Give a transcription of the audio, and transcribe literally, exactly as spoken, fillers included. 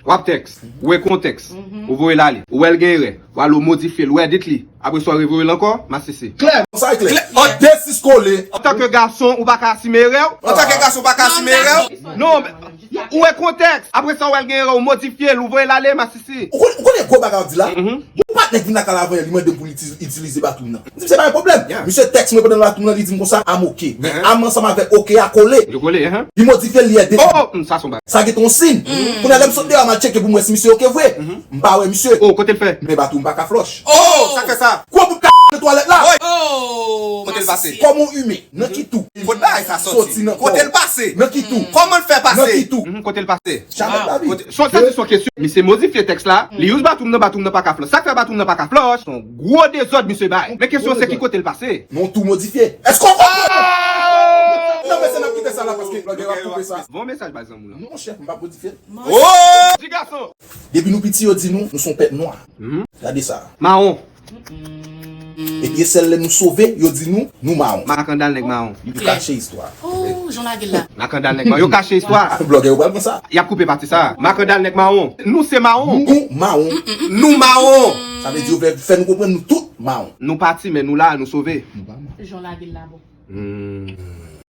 W ap tèks, ou wè kontèks, ou voye l ale, ou wè l gen erè, w ale ou modifye l, ou edit li, apre sa w revoye l ankò, masisi. Klè, sa e klè. Klè, ant de sis kole. Antanke gason, ou pa ka asime erè w. Antanke gason, ou pa ka asime erè w. Non, ou wè kontèks, apre sa w wè l gen erè, ou modifye l, ou voye l ale, masisi. Ou konnen gwo bagay w di la? Yon patnè k vin lakay la avan yè, li mande m pou li itilize bathroom nan. M di m se pa yon pwoblèm. Misye tèks mwen pandan nan bathroom nan, li di m konsa, I'm ok. Men I'm ansanm avè ok a kole. Yo kole, hein? Li modifye l, li edit. Oh, sa se yon bagay. Sa gen yon siy. Kounye a lè m sot deyò, m al tcheke pou m wè si misye ok vre. M pa wè misye. Oh, kote l fè? Men bathroom pa ka flòch. Oh, sa k fè sa? Kwa bout ka netwalet la? Oh, kote l pase? Kòman w imen? Nan ki tou? Kot bagay sa soti? Kote l pase? Nan ki tou? Kòman l fè pase? Nan ki tou? Kote l pase? Jamèt lavi. Sa se yon kesyon. Misye modifye tèks la, li use bathroom nan, bathroom nan pa ka flòch. Sa k fè bathroom nan pa ka flòch? Se yon gwo dezòd misye bay. Men kesyon se ki kote l pase? Non, tou modifye. Èske w konprann? Non, men se n ap kite sa la paske blògè w ap koupe sa. Voye yon mesaj bay zanmi w lan. Non, chèf, m pa modifye. Di gason. Depi nou piti, yo di nou, nou se yon pèp nwa. Gade sa. Mawon. Epi e sèl lè nou sove, yo di nou, nou mawon. Makandal nèg mawon. Yo kache istwa. Oh, jan lage l la. Makandal nèg mawon. Yo kache istwa. Blògè yo pral pran sa. Y ap koupe pati sa. Makandal nèg mawon. Nou se mawon. Nou mawon. Nou mawon. Sa vle di yo fè, fè nou konprann nou tout mawon. Nou pati, men nou la, nou sove. Jan lage l la bon. Hmm.